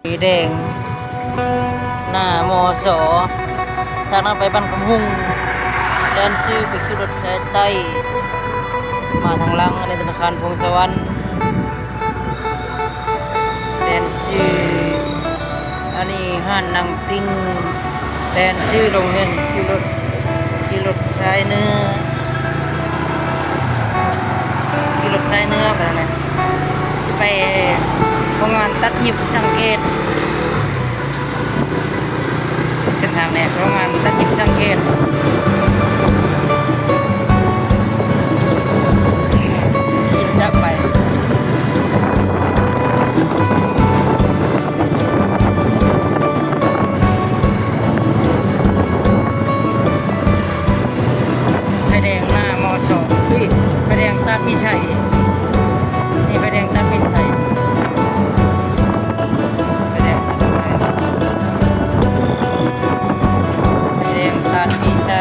ໄຟແດງ ໜ້າ ມສ ທາງນັ້ນໄປບ້ານຄຳຮຸ່ງ, ແລ່ນຊື່ໄປຄິວລົດສາຍໃຕ້ ມາທາງຫຼັງ ອັນນີ້ທະນາຄານພົງສະຫວັນ, ແລ່ນຊື່ ອັນນີ້ຮ້ານໜັງຕິ່ງ, ແລ່ນຊື່ໂຮງຮຽນຂີ່ລົດ ຂີ່ລົດສາຍເໜືອ ຂີ່ລົດສາຍເໜືອໄປນະ ຊິໄປໂຮງງານຕັດຫຍິບສັງເກດ. ເສັ້ນທາງແນບໂຮງງານຕັດຫຍິບສັງເກດ ຂີ່ລົດຈັກໄປ. ໄຟແດງໜ້າ ມສ ເອີຍ ໄຟແດງຕາດວິໄສ ນີ້ໄຟແດງຕາດວິໄສ ໄຟແດງຕາດວິໄສ ໄຟແດງຕາດວິໄສ.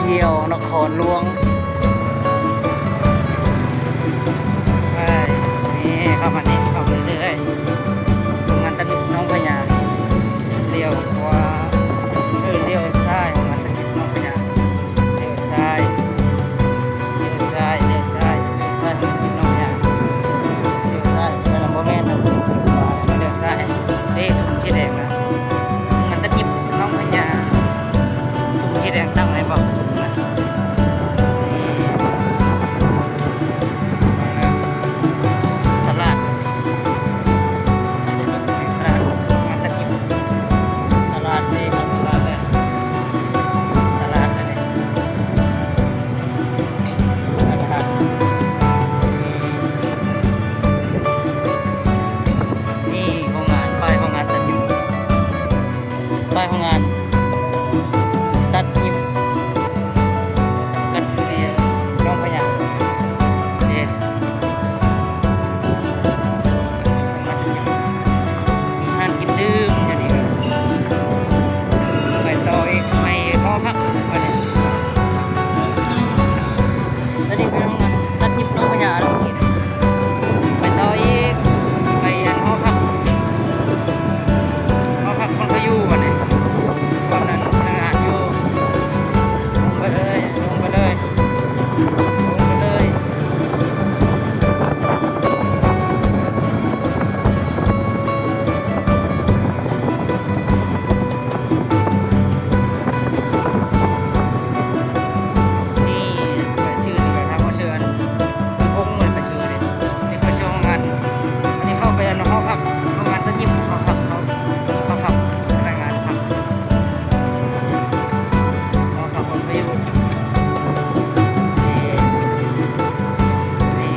ທ່ຽວນະຄອນຫຼວງ. ໄປ ນີ້ ເຂົ້າມານີ້ ເຂົ້າມາເລື້ອຍໆ ໂຮງງານຕັດຫຍິບໜອງພະຍາ. ລ້ຽວຂວາ ເອີ ລ້ຽວຊ້າຍ ໂຮງງານຕັດຫຍິບໜອງພະຍາ. ລ້ຽວຊ້າຍ ລ້ຽວຊ້າຍ ລ້ຽວຊ້າຍ ລ້ຽວຊ້າຍ ໂຮງງານຕັດຫຍິບໜອງພະຍາ. ລ້ຽວຊ້າຍ ແມ່ນບໍ່ແມ່ນນະ ລ້ຽວຊ້າຍ. ເດ້ ທຸງສີແດງນະ ໂຮງງານຕັດຫຍິບໜອງພະຍາ. ທຸງສີແດງຕັ້ງໃຫ້ບໍ່? ນີ້ ຕະຫຼາດ ຕະຫຼາດ ໂຮງງານຕັດຫຍິບ ຕະຫຼາດເດ້ ຕະຫຼາດເດ້ ຕະຫຼາດເດ້ ຕະຫຼາດ. ນີ້ໂຮງງານ ປ້າຍໂຮງງານຕັດຫຍິບ ປ້າຍໂຮງງານຕັດຫຍິບຈຳກັດ ຢູ່ທີ່ໜອງພະຍາເດ້. ມີຮ້ານກິນດື່ມຢູ່ນີ້ ໄປຕໍ່ອີກ ໄປຫໍພັກບັດນີ້. ຕອນນີ້ໄປໂຮງງານຕັດຫຍິບໜອງພະຍາແລ້ວ ໄປຕໍ່ອີກ ໄປອັນຫໍພັກ ຫໍພັກຄົນເຂົາຢູ່ບັດນີ້. ຕອນນັ້ນພະນັກງານຢູ່ ລົງໄປເລີຍ ລົງໄປເລີຍ ລົງໄປເລີຍ. ນີ້ ໄປຊື່ນີ້ ໄປທາງບໍ່ເຊີນ ພົງໄປຊື່ນີ້ ນີ້ໄປຊື່ໂຮງງານ. ອັນນີ້ເຂົ້າໄປອັນຫໍພັກ ໂຮງງານຕັດຫຍິບ ຫໍພັກເຂົາ ຫໍພັກພະນັກງານພັກ ຫໍພັກຄົນໄປຢູ່. ນີ້ ນີ້ ນີ້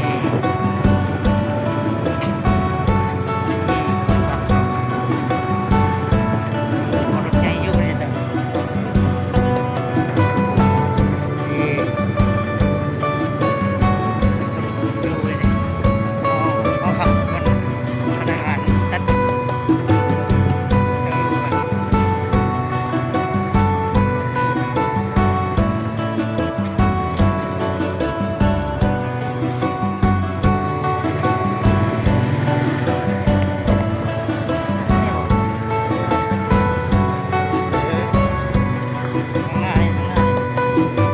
ເຂົາລົດໃຫຍ່ຢູ່ເດ້. ຂ້າງໜ້ານີ້ ຂ້າງໜ້ານີ້